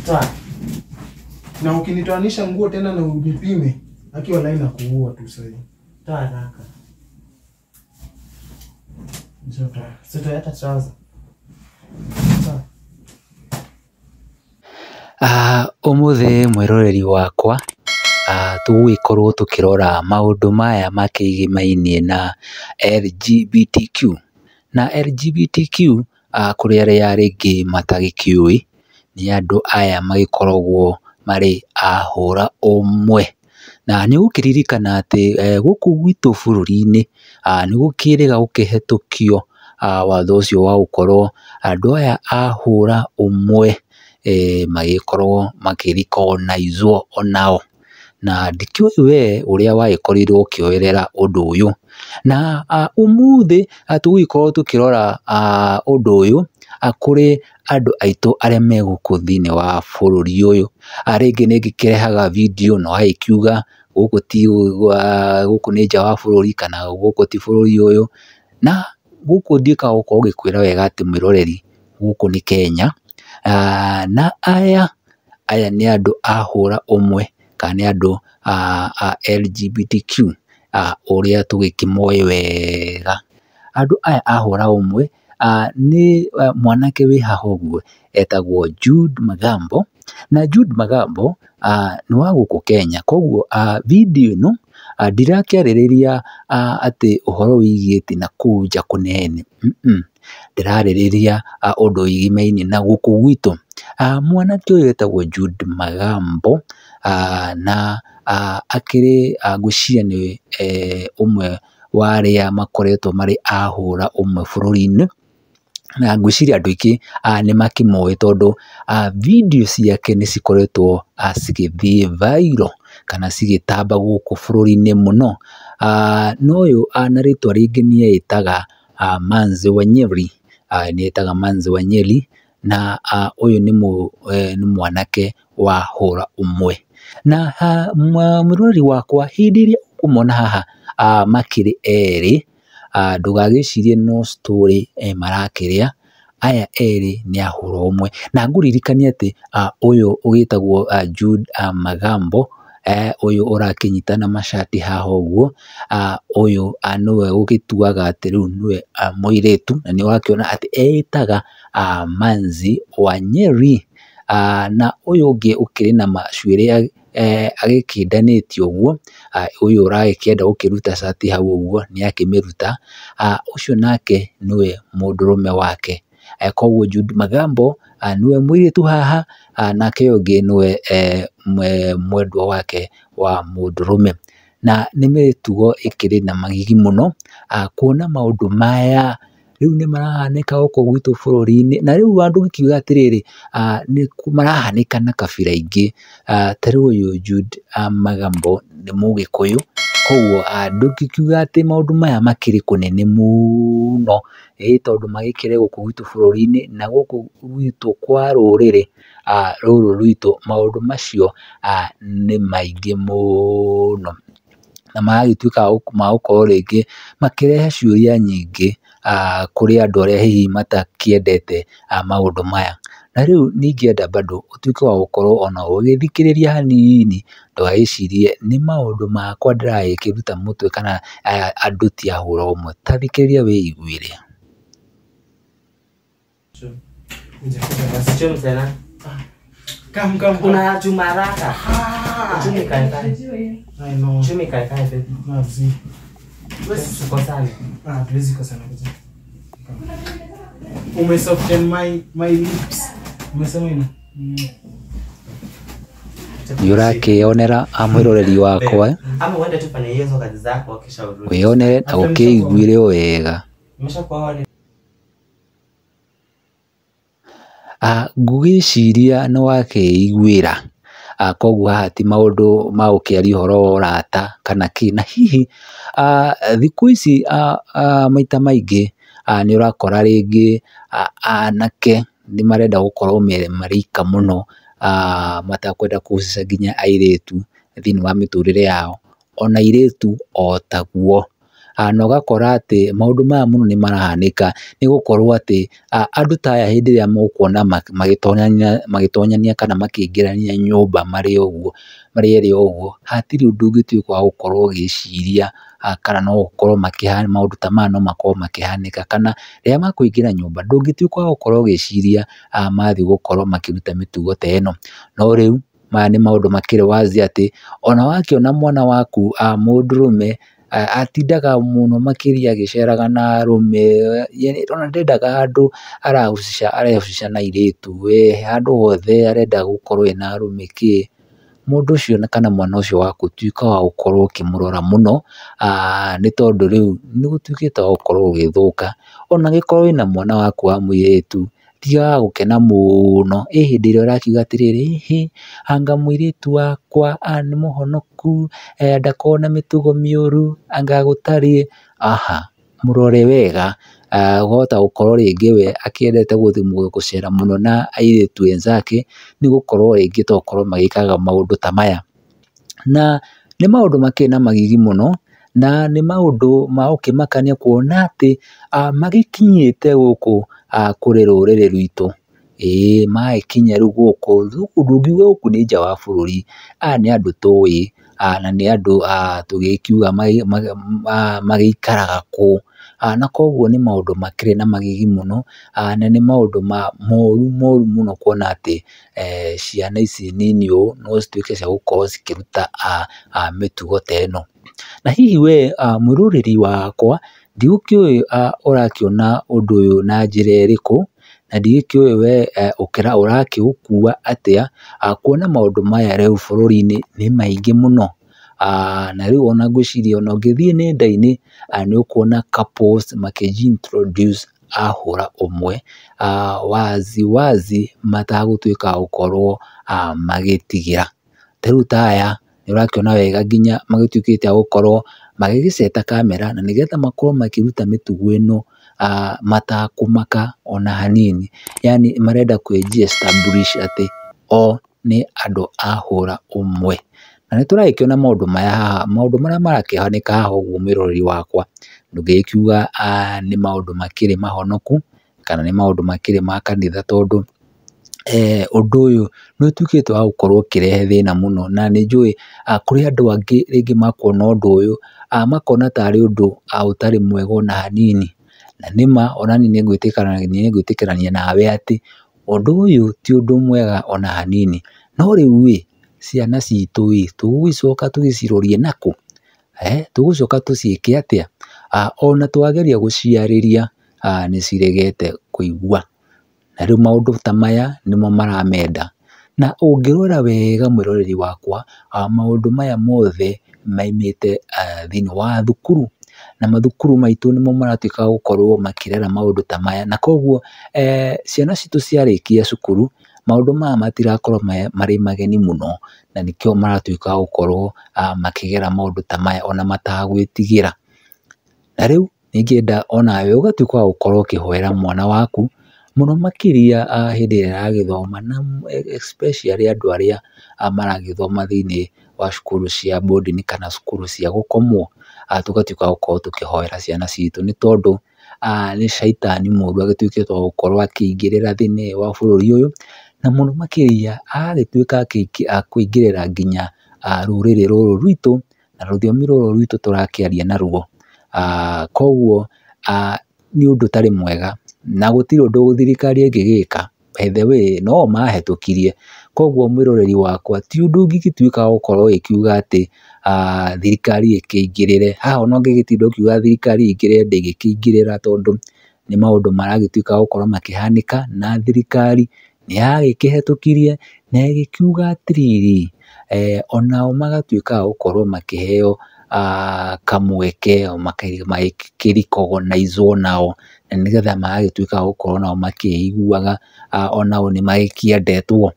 Toa. Na ukinitoanisha nguo tena na unipime, akiwa line na kuua tu sasa. Toa haraka. Sitoa hata trouser. Toa. Ũmũthĩ mwĩroreri wakwa tũgũgĩkorwo tũkĩrora maũndũ maya makĩgimainie na LGBTQ. Na LGBTQ kũrĩ arĩa rĩngĩ matagĩkĩũĩ nĩ andũ aya magĩkoragwo marĩ a hũra ũmwe. Na nĩ ũgũkĩririkana atĩ gũkũ gwitũ bũrũri-inĩ nĩ gũkĩrĩga gũkĩhetũkio watho ũcio wa gũkorwo andũ aya a hũra ũmwe magĩkorwo makĩ recognize wo onao. Na ndikĩũĩ we ũrĩa wagĩkorirwo ũkĩoerera ũndũ ũyũ. Na ũmũthĩ tũgũgĩkorwo tũkĩrora ũndũ ũyũ kũrĩ andũ aitũ arĩa me gũkũ thĩinĩ wa bũrũri ũyũ. Rĩngĩ nĩ ngĩkĩrehaga video na ũgagĩkiuga gũkũ ti gũkũ nĩ nja wa bũrũri kana gũkũ ti bũrũri ũyũ. Na gũkũ ndiĩkaga gũkorwo ngĩkwĩra wega atĩ mwĩroreri gũkũ nĩ Kenya. Na aya aya nĩ andũ a hũra ũmwe kana nĩ andũ a LGBTQ ũrĩa tũgĩkĩmoĩ wega. Andũ aya a hũra ũmwe nĩ mwanake wĩ haha ũguo etagwo Jude Magambo. Na Jude Magambo nĩ wa gũkũ Kenya, koguo video ĩno ndirakĩarĩrĩria atĩ ũhoro wĩgiĩ atĩ nakũu nja kũnene, ndĩrarĩrĩria ũndũ wĩgimainie na gũkũ gwitũ. Mwanake ũyũ etagwo Jude Magambo na akĩrĩ ngwĩciria nĩ ũmwe wa arĩa makoretwo marĩ a hũra ũmwe bũrũri-inĩ. Na ngwĩciria andũ aingĩ nĩ makĩmũĩ tondũ video ciake nĩ cikoretwo cigĩthiĩ viral kana cigĩtamba gũkũ bũrũri-inĩ mũno. Na ũyũ na rĩtwa rĩngĩ nĩ eĩtaga Manzi wa Nyeri, nĩ etaga Manzi wa Nyeri na ũyũ nĩ mwanake wa hũra ũmwe. Na mwĩroreri wakwa hĩndĩ ĩrĩa ũkũmona haha makĩrĩ erĩ ndũgagĩcirie no story marakĩrĩa, aya erĩ nĩ a hũra ũmwe. Na ngũririkanie atĩ ũyũ ũgĩtagwo Jude Magambo ũyũ ũrakĩnyitana macati haha ũguo, ũyũ nĩwe ũgĩtuaga atĩ rĩu nĩwe mũirĩtu na nĩ ũrakĩona atĩ eĩtaga Manzi wa Nyeri. Na ũyũ ũngĩ ũkĩrĩ na macuĩrĩ agĩkĩndanĩtie ũguo, ũyũ ũragĩkĩenda gũkĩruta cati hau ũguo nĩ akĩmĩruta, ũcio nake nĩwe mũndũrũme wake. Koguo Jude Magambo nĩwe mũirĩtu haha, nake ũyũ ũngĩ nĩwe mwendwa wake wa mũndũrũme. Na nĩ mĩtugo ĩkĩrĩ na magigi mũno kuona maũndũ maya rĩu nĩ marahanĩka gũkũ gwitũ bũrũri-inĩ. Na rĩu andũ gĩkiuga atĩrĩrĩ, nĩ marahanĩka na kabira ingĩ. Ta rĩu ũyũ Jude Magambo nĩ mũgĩkũyũ, koguo ndũngĩkiuga atĩ maũndũ maya makĩrĩ kũnene mũno, ĩ tondũ magĩkĩrĩ gũkũ gwitũ bũrũri-inĩ na gũkũ gwitũ kwa rũrĩrĩ rũrũ rwitũ maũndũ macio nĩ maingĩ mũno. Na magagĩtuĩka ma gũkorwo rĩngĩ makĩrehe ciũria nyingĩ kũrĩ andũ arĩa hihi matakĩendete maũndũ maya. Na rĩu ningĩenda bado ũtuĩke wa gũkorwo ona ũgĩthikĩrĩria hanini ndũgagĩcirie nĩ maũndũ makwa ndĩragĩkĩruta mũtwe kana andũ ti a hũra ũmwe. Ta thikĩrĩria wĩiguĩre. Kuja kuja basi. Chum tena. Come come come. Kuna chuma haraka. Chumi kae kae. I know. Chumi kae kae baby. Mazi. Tukosane. Tuwezi kosana kuja. Ume soften my lips. Umesema ina. Nĩ ũrakĩonera mwĩroreri wakwa Ama uende tu fanya hizo kazi zako kisha urudi. wĩyonere na ũkĩiguĩre wega. Umeshakuwa ni Ngwĩciria nĩ wakĩiguĩra, koguo haha ti maũndũ ma gũkĩaria ũhoro wa ũrata kana kĩ, na hihi thikũ ici maita maingĩ nĩ ũrakora rĩngĩ anake nĩ marenda gũkorwo marĩ ika mũno, matakwenda kũhusisha nginya airĩtu thĩinĩ wa mĩtũrĩre yao, ona airĩtu o taguo. Na ũgakora atĩ maũndũ maya mũno nĩ marahanĩka nĩ gũkorwo atĩ andũ ta aya hĩndĩ ĩrĩa mũkuona magĩtonyania kana makĩingĩrania nyũmba marĩ ũguo, marĩ erĩ ũguo, hatirĩ ũndũ ũngĩtuĩka wa gũkorwo ũgĩciria kana no gũkorwo maũndũ ta maya no makorwo makĩhanĩka, kana rĩrĩa makũingĩra nyũmba ndũngĩtuĩka wa gũkorwo ũgĩciria mathiĩ gũkorwo makĩruta mĩtugo ta ĩno. No rĩu maya nĩ maũndũ makĩrĩ wazi atĩ ona wakĩona mwana waku mũndũrũme atindaga mũno makĩria agĩceraga na arũme, ona ndendaga handũ arehusisha na airĩtu, we handũ hothe arenda gũkorwo ena arũme kĩ, mũndũ ũcio kana mwana ũcio waku tuĩka wa gũkorwo ũkĩmũrora mũno, nĩ tondũ rĩu nĩ gũtuĩkĩte wa gũkorwo gũgĩthũka. Ona angĩkorwo wĩna mwana waku wa mũirĩtu, tigaga gũkena mũno, ĩ hĩndĩ ĩrĩa ũrakiuga atĩrĩrĩ, ĩhĩ anga mũirĩtu wakwa nĩ mũhonoku, ndakoragwo na mĩtugo mĩũru, anga gũtarĩ, aha, mũrore wega. Wahota gũkorwo rĩngĩ we akĩendete gũthiĩ gũcera mũno na airĩtu wenzake, nĩ gũkorwo rĩngĩ tokorwo magĩkaga maũndũ ta maya. Na nĩ maũndũ makĩrĩ na magigi mũno, na nĩ maũndũ ma gũkĩmakania kuona atĩ magĩkinyĩte gũkũ kũrĩ rũrĩrĩ rwitũ. Ĩĩ magagĩkinya rĩu gũkũ, ndũngiuga gũkũ nĩ nja wa bũrũri, aya nĩ andũ tũĩ na nĩ andũ tũngĩkiuga magĩikaraga kũu. Na koguo nĩ maũndũ makĩrĩ na magigi mũno, na nĩ maũndũ moru moru mũno kuona atĩ ciana ici nini ũũ no cituĩke cia gũkorwo cikĩruta mĩtugo ta ĩno. Na hihi we mwĩroreri wakwa, ndigũkĩũĩ ũrakĩona ũndũ ũyũ na njĩra ĩrĩkũ, na ndigĩkĩũĩ we ũrakĩũkua atĩa, kuona maũndũ maya rĩu bũrũri-inĩ nĩ maingĩ mũno. Na rĩu ona ngwĩciria ona ũngĩthiĩ nenda-inĩ nĩ ũkuona couples makĩji introduce ahũra ũmwe wazi wazi matagũtuĩka a gũkorwo magĩtigĩra. Ta rĩu ta aya nĩ ũrakĩona wega nginya magĩtuĩkĩte a gũkorwo magĩgĩceta kamera na nĩgetha makorwo makĩruta mĩtugo ĩno matakũmaka ona hanini. Yani marenda kwĩji establish atĩ o nĩ andũ a hũra ũmwe. Na nĩ tũragĩkĩona maũndũ maya haha, maũndũ marĩa marakĩhanĩka haha ũguo mwĩroreri wakwa, ndũngĩgĩkiuga nĩ maũndũ makĩrĩ mahonoku kana nĩ maũndũ makĩrĩ ma kanitha, tondũ ũndũ ũyũ nĩ ũtuĩkĩte wa gũkorwo ũkĩrehe thĩna mũno, na nĩ njũĩ kũrĩ andũ angĩ rĩngĩ makuona ũndũ ũyũ makona tarĩ ũndũ ũtarĩ mwega ona hanini. Na nĩma ona niĩ nĩ ngwĩtĩkania nawe atĩ ũndũ ũyũ ti ũndũ mwega ona hanini. No rĩu ĩ, ciana citũ ĩ, tũgũgĩcoka tũgĩcirorie nakũ? Tũgũcoka tũciĩke atĩa? Ona twageria gũciarĩria nĩ ciregete kũigua. Na rĩu maũndũ ta maya nĩmo maramenda. Na ũngĩrora wega mwĩroreri wakwa, maũndũ maya mothe maimĩte thĩinĩ wa thukuru, na mathukuru maitũ nĩmo maratuĩka gũkorwo makĩrera maũndũ ta maya, na koguo ciana citũ ciarĩkia cukuru, maũndũ maya matirakorwo marĩ mageni mũno, na nĩkĩo maratuĩka gũkorwo makĩgera maũndũ ta maya ona matagwĩtigĩra. Na rĩu ningĩenda onawe ũgatuĩka wa gũkorwo ũkĩhoera mwana waku mũno makĩria hĩndĩ ĩrĩa aragĩthoma, na especially andũ arĩa maragĩthoma thĩinĩ wa cukuru cia boarding kana cukuru cia gũkomwo, tũgatuĩka a gũkorwo tũkĩhoera ciana citũ, nĩ tondũ nĩ caitani mũru agĩtuĩkĩte wa gũkorwo akĩingĩrĩra thĩinĩ wa bũrũri ũyũ, na mũno makĩria agagĩtuĩka akũingĩrĩra nginya rũrĩrĩ rũrũ rwitũ na rũthiomi rũrũ rwitũ tũrakĩaria naruo. Koguo nĩ ũndũ ũtarĩ mwega na gũtirĩ ũndũ thirikari ĩngĩgĩka, by the way no o mahĩtũkirie. Koguo mwĩroreri wakwa ti ũndũ ũngĩgĩtuĩka wa gũkorwo ĩkiuga atĩ thirikari ĩkĩingĩrĩre. Haha ona ũngĩgĩtinda ũkiuga thirikari ĩingĩrĩre ndĩngĩkĩingĩrĩra, tondũ nĩ maũndũ maragĩtuĩka gũkorwo makĩhanĩka, na thirikari nĩ yagĩkĩhĩtũkirie na ĩgĩkiuga atĩrĩrĩ, onao magatuĩka a gũkorwo makĩheo kamweke magĩkĩ recognize wo nao, na nĩgetha magagĩtuĩka a gũkorwo nao makĩiguaga onao nĩ magĩkĩendetwo.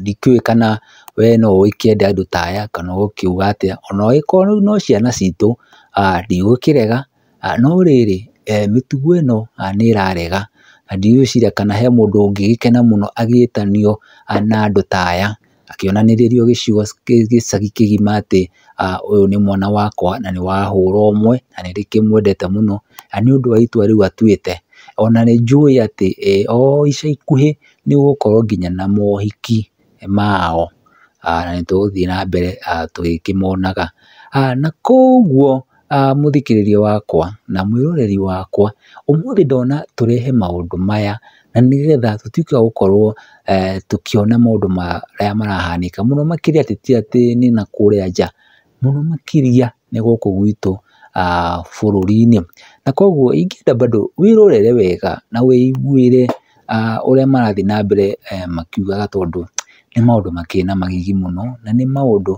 Ndikĩũĩ kana we no ũgĩkĩende andũ ta aya kana ũgũkiuga atĩa, ona ũgĩkorwo rĩu no ciana citũ ndigũkĩrega, no rĩrĩ mĩtugo ĩno nĩ ĩrarega, na ndigwĩciria kana he mũndũ ũngĩgĩkena mũno agĩtanio na andũ ta aya. akĩonanĩrĩrio gĩcigo gĩcagi kĩgima atĩ ũyũ nĩ mwana wakwa na nĩ wahũra ũmwe na nĩ ndĩkĩmwendete mũno na nĩ ũndũ wa itua rĩu atuĩte. Ona nĩ njũĩ atĩ o ica ikuhĩ nĩ gũgũkorwo nginya na mohiki mao, na nĩ tũgũthiĩ na mbere tũgĩkĩmonaga. Na koguo mũthikĩrĩria wakwa na mwĩroreri wakwa, ũmũthĩ ndona tũrehe maũndũ maya na nĩgetha tũtuĩke a gũkorwo tũkĩona maũndũ marĩa marahanĩka mũno makĩria atĩ ti atĩ nĩ na kũrĩa nja, mũno makĩria nĩ gũkũ gwitũ bũrũri-inĩ. Na koguo ingĩenda bado wĩrorere wega na wĩiguĩre ũrĩa marathiĩ na mbere makiugaga, tondũ nĩ maũndũ makĩrĩ na magigi mũno na nĩ maũndũ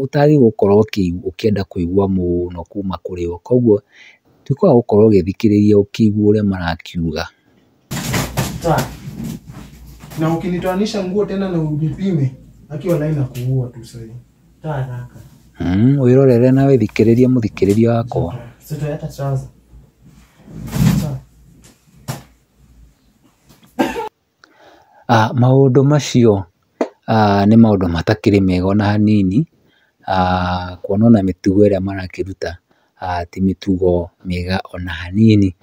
ũtagĩrĩirwo gũkorwo ũkĩenda kũigua mũno kuma kũrĩ o. Koguo tuĩka wa gũkorwo ũgĩthikĩrĩria ũkĩigua ũrĩa marakiuga. Toa. Na ukinitoanisha nguo tena na unipime, aki walai na kuua tu sasa. Toa haraka. Wĩrorere na wĩthikĩrĩrie mũthikĩrĩria wakwa. Si utoe hata trouser. Toa. Maũndũ macio nĩ maũndũ matakĩrĩ mega ona hanini, kuona ona mĩtugo ĩrĩa marakĩruta ti mĩtugo mĩega ona hanini.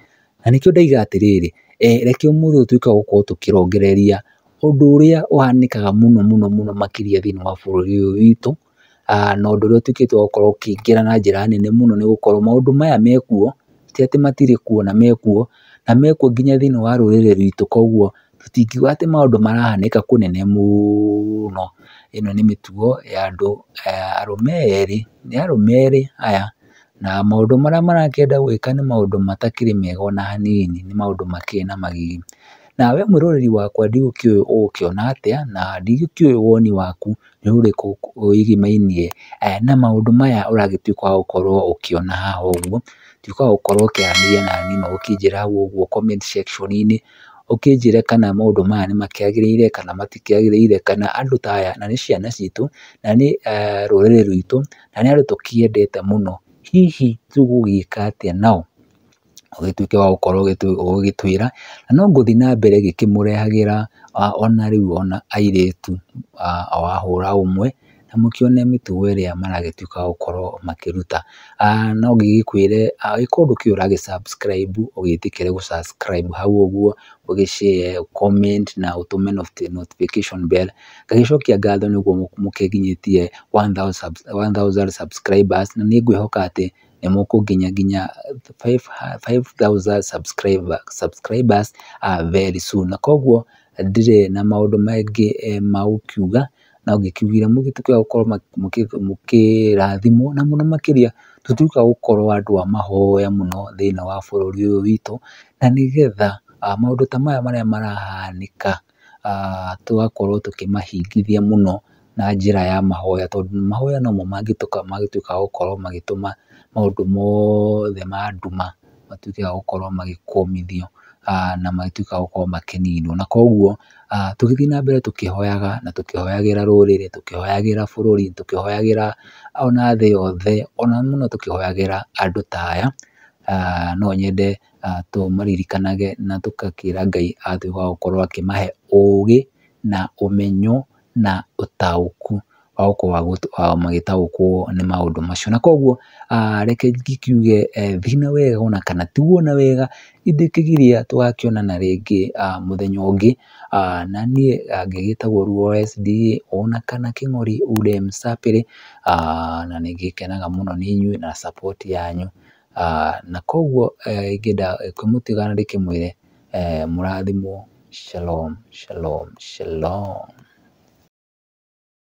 Na nĩkĩo ndaiga atĩrĩrĩ, reke ũmũthĩ tũtuĩke wa gũkorwo tũkĩrongereria ũndũ ũrĩa ũhanĩkaga mũno mũno mũno makĩria thĩinĩ wa bũrũri ũyũ witũ, na ũndũ ũrĩa ũtuĩkĩte wa gũkorwo ũkĩingĩra na njĩra nene mũno, nĩ gũkorwo maũndũ maya mekuo, ti atĩ matirĩ kuo, na mekuo, na mekuo nginya thĩinĩ wa rũrĩrĩ rwitũ. Koguo tũtingiuga atĩ maũndũ marahanĩka kũnene mũno. Ĩno nĩ mĩtugo ya andũ arũme erĩ, nĩ arũme erĩ aya, na maũndũ marĩa marakĩenda gwĩka nĩ maũndũ matakĩrĩ mega ona hanini, nĩ maũndũ makĩrĩ na magigi. Nawe mwĩroreri wakwa ndigũkĩũĩ ũgũkĩona atĩa, na ndigũkĩũĩ woni waku nĩ ũrĩkũ wĩgĩmainie na maũndũ maya ũragĩtuĩka wa gũkorwo ũkĩona haha ũguo. Tuĩka wa gũkorwo ũkĩaranĩria nani na ũkĩnjĩra hau ũguo comment section-inĩ, ũkĩnjĩre kana maũndũ maya nĩ makĩagĩrĩire kana matikĩagĩrĩire, kana andũ ta aya na nĩ ciana citũ na nĩ rũrĩrĩ rwitũ na nĩ andũ tũkĩendete mũno, hihi tũgũgĩka atĩa nao? Ũgĩtuĩke wa gũkorwo ũgĩtwĩra, na no ngũthiĩ na mbere ngĩkĩmũrehagĩra ona rĩu ona airĩtu o ahũra ũmwe, na mũkĩone mĩtugo ĩrĩa maragĩtuĩka wa gũkorwo makĩruta. No ngĩgĩkwĩre angĩkorwo ndũkĩũĩ ũragĩ subscribe, ũgĩtĩkĩre gũ subscribe hau ũguo, ũgĩ share, comment na ũtũme notification bell. Ngagĩcokia ngatho nĩguo mũkĩnginyĩtie 1000 subscribers, na nĩ ngwĩhoka atĩ nĩ mũkũnginya nginya 5000 subscribers very soon. Na koguo ndirĩ na maũndũ maingĩ ma gũkiuga, no ngĩkiugire mũgĩtuĩke wa gũkorwo mũkĩrathimwo, na mũno makĩria tũtuĩke wa gũkorwo andũ a mahoya mũno thĩinĩ wa bũrũri ũyũ witũ, na nĩgetha maũndũ ta maya marĩa marahanĩka tũgakorwo tũkĩmahingithia mũno na njĩra ya mahoya, tondũ mahoya nomo mangĩtuĩka wa gũkorwo magĩtũma maũndũ mothe ma nduma matuĩke wa gũkorwo magĩkũmithio na matuĩke wa gũkorwo makĩninwo. Na koguo tũgĩthiĩ na mbere tũkĩhoyaga na tũkĩhoyagĩra rũrĩrĩ, tũkĩhoyagĩra bũrũri, tũkĩhoyagĩra ona thĩ yothe, ona mũno tũkĩhoyagĩra andũ ta aya. No nyende tũmaririkanage na tũgakĩra Ngai atuĩke wa gũkorwo akĩmahe ũgĩ na ũmenyo na ũtaũku wa gũkorwo magĩtaũkwo nĩ maũndũ macio. Na koguo reke ngĩkiuge thiĩ na wega ona kana tiguo na wega, indĩkĩgiria tũgakĩonana rĩngĩ mũthenya ũngĩ. Na niĩ ngĩgĩtagwo Ruo SDA ona kana Kĩng'ori Ule Msapĩrĩ, na nĩ ngĩkenaga mũno nĩ inyuĩ na support yanyu. Na koguo ingĩenda kũmũtiga na ndĩkĩmwĩre mũrathimwo. Shalom, shalom, shalom.